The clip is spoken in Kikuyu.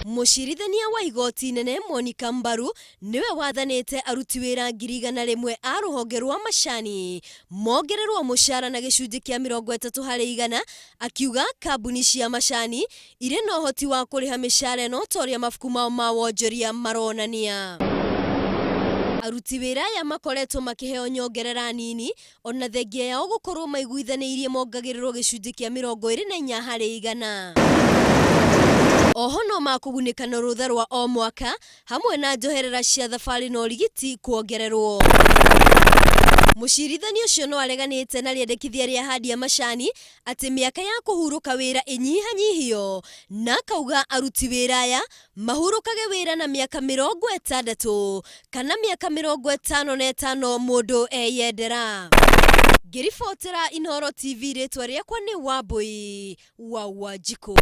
Mũcirithania wa igoti inene Monica Mbaru nĩwe wathanĩte aruti wĩra 100,000 a rũhonge rwa macani mongererwo mũcara na gĩcunjĩ kĩa 30%, akiuga kambuni cia macani irĩ na ũhoti wa kũrĩha mĩcara ĩno ta ũrĩa mabuku mao ma wonjoria maronania. Aruti wĩra aya makoretwo makĩheo nyongerera nini ona thengia yao gũkorwo maiguithanĩirie mongagĩrĩrwo gĩcunjĩ kĩa 24%. Oho no makũgunĩka na rũtha rwa o mwaka hamwe na njoherera cia thabarĩ na ũrigiti kuongererwo. Mũcirithania ũcio no areganĩte na rĩendekithia rĩa ahandi a macani atĩ mĩaka ya kũhurũka wĩra ĩnyihanyihio na akauga aruti wĩra aya mahurũkage wĩra na mĩaka 60 kana mĩaka 55 mũndũ eyendera. Ngĩribotera Inooro TV rĩtwa rĩakwa nĩ Wambũi wa Wanjikũ.